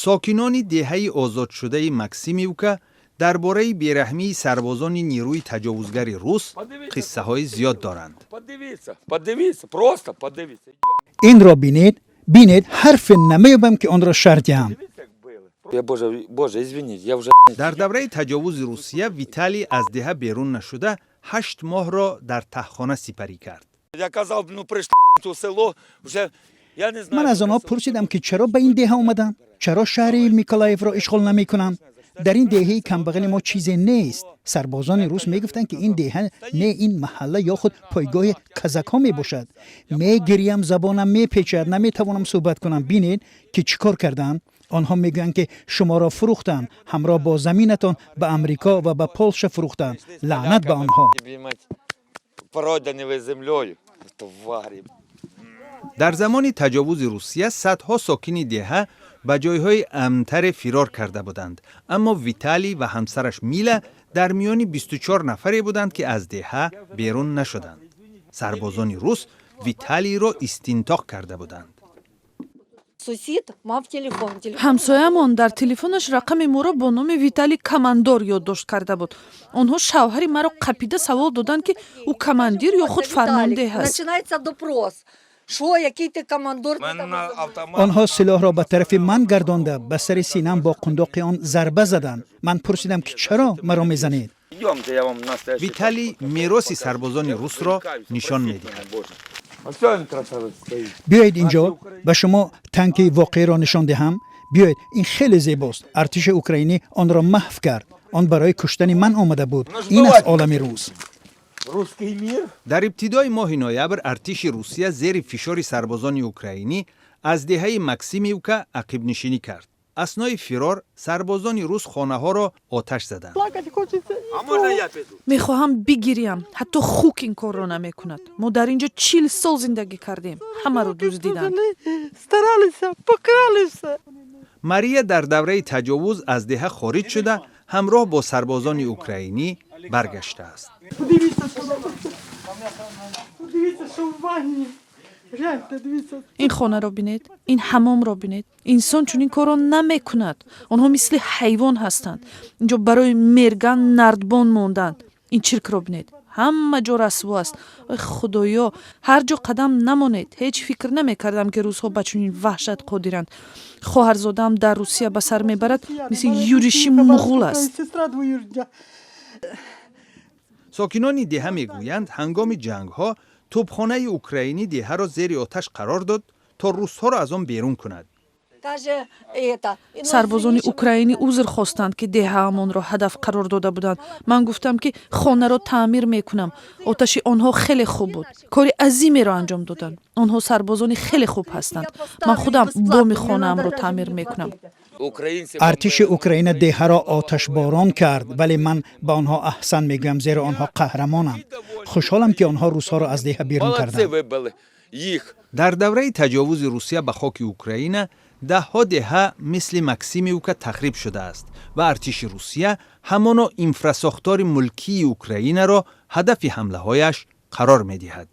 Сокинони деҳаи озодшудаи Максимивка дар бораи бераҳмии сарбозони нерӯи таҷовузгари рус қиссаҳои зиёд доранд. Инро бинед, бинед, ҳарфе намеёбам, ки онро шарҳ диҳам. Дар давраи таҷовузи Русия Виталий аз деҳа берун нашуда, 8 моҳро дар таҳхона сипарӣ кард. Ман аз онҳо пурсидам, ки чаро ба ин деҳа омаданд, чаро шаҳри Миколаевро ишғол намекунанд. Дар ин деҳаи камбағали мо чизе нест. Сарбозони рус мегуфтанд, ки ин деҳа не, ин маҳалла ё худ пойгоҳи казакҳо мебошад. Мегирьям, забонам мепечад, наметавонам суҳбат кунам. Бинед, ки чӣ кор карданд. Онҳо мегӯянд, ки шуморо фурӯхтанд, ҳамроҳ бо заминатон ба Амрико ва ба Полша фурӯхтанд. Лаънат ба онҳо. Продані ви землею. Твари. Дар замони таҷовузи Русия садҳо сокини деҳа ба ҷойҳои амнтаре фирор карда буданд, аммо Виталий ва ҳамсараш Мила дар миёни 24 нафаре буданд, ки аз деҳа берун нашуданд. Сарбозони рус Виталийро истинтоқ карда буданд. Сусід мав телефон. Телефон. Ҳамсоямон дар телефонаш рақами моро бо номи Виталий Командор ёддошт карда буд. Онҳо шавҳари маро қапида савол доданд, ки ӯ командир ё худ фармондеҳ аст. Починається допрос. Що, який ти командор? Ти там Онҳо силоҳро ба тарафи ман гардонда, ба сари синам бо қундоқи он зарба заданд. Ман пурсидам, ки чаро маро мезанед. Идемте, я вам настоящий. Виталий мероси сарбозони русро нишон медиҳад. А все, он красавец стоит. Биёед инҷо, ба шумо танки воқеиро нишон диҳам. Биёед, ин хеле зебост. Артиши украинӣ онро маҳв кард. Он барои куштани ман омада буд. Ин аст олами рус. Русский мир? Дар ибтидои моҳи ноябр артиши Русия зери фишори сарбозони украинӣ аз деҳаи Максимивка ақибнишинӣ кард. Аснои фирор сарбозони рус хонаҳоро оташ заданд. А можно я пойду? Мехоҳам бигирям, ҳатто хук ин корро намекунад. Мо дар ин ҷо 40 сол зиндагӣ кардем, ҳамаро дуздиданд. Старалися, покрали все. Мария дар давраи таҷовуз аз деҳа хориҷ шуда, ҳамроҳ бо сарбозони украинӣ баргаштааст. Подивіться, що робиться. Подивіться, що в ванні. Гляньте, дивіться. Ин хонаро бинед, ин ҳаммомро бинед. Инсон чунин корро намекунад. Онҳо мисли ҳайвон ҳастанд. Инҷо барои мерган нардбон монданд. Ин чиркро бинед, ҳама ҷо расво аст. Ой худоё, ҳар ҷо қадам намонед. Ҳеҷ фикр намекардам, ки русҳо ба чунин ваҳшат қодиранд. Хоҳарзодаам дар Русия ба сар мебарад, мисли юриши муғул аст. Сестра двоюродня. Сокинони деҳа мегӯянд, ҳангоми ҷангҳо тӯбхонаи украинӣ деҳаро зери оташ қарор дод, то русҳоро аз он берун кунад. Каже, это, ну, Сарбозони извини, украинӣ узр хостанд, ки деҳаамонро ҳадаф қарор дода буданд. Ман гуфтам, ки хонаро таъмир мекунам. Оташи онҳо хеле хуб буд, кори азимеро анҷом доданд. Онҳо сарбозони хеле хуб ҳастанд. Ман худам боми хонаамро таъмир мекунам. Украинцы. Артиши Украина деҳаро оташборон кард, вале ман ба онҳо аҳсан мегӯям, зеро онҳо қаҳрамонанд. Хушҳолам, ки онҳо русҳоро аз деҳа берун Молодцы, карданд. выбили их. Дар давраи таҷовузи Русия ба хоки Украина даҳҳо деҳа мисли Максимивка тахриб шудааст ва артиши Русия ҳамоно инфрасохтори мулкии Украинаро ҳадафи ҳамлаҳояш қарор медиҳад.